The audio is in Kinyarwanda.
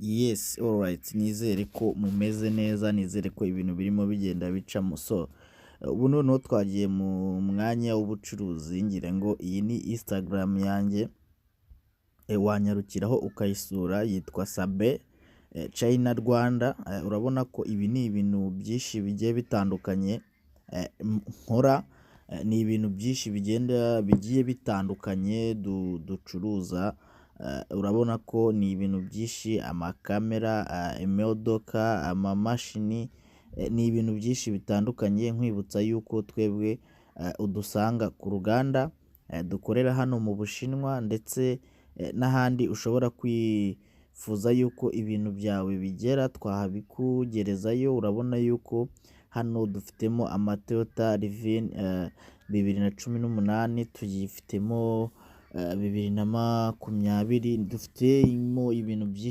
Yes, alright, nizere ko mumeze neza, nizere ko ibintu birimo bigenda bicamo. So ubu noneho twagiye mu mwanya w'ubucuruzi. Ngira ngo iyi ni Instagram yanjye, wanyarukiraho ukayisura, yitwa Sabe China Rwanda. Urabona ko ibi ni ibintu byinshi bigiye bitandukanye nkora, ni ibintu byinshi bigenda bigiye bitandukanye ducuruza. Urabona ko ni ibintu byinshi: amakamera, imodoka, amamashini, ni ibintu byinshi bitandukanye. Nkwibutsa yuko twebwe udusanga ku ruganda dukorera hano mu Bushinwa, ndetse n'ahandi ushobora kwifuza yuko ibintu byawe bigera twahabikugerezayo. Urabona yuko hano dufitemo amaToyota Levin 2018, tuyifitemo 2020, dufitemo ibintu byinshi.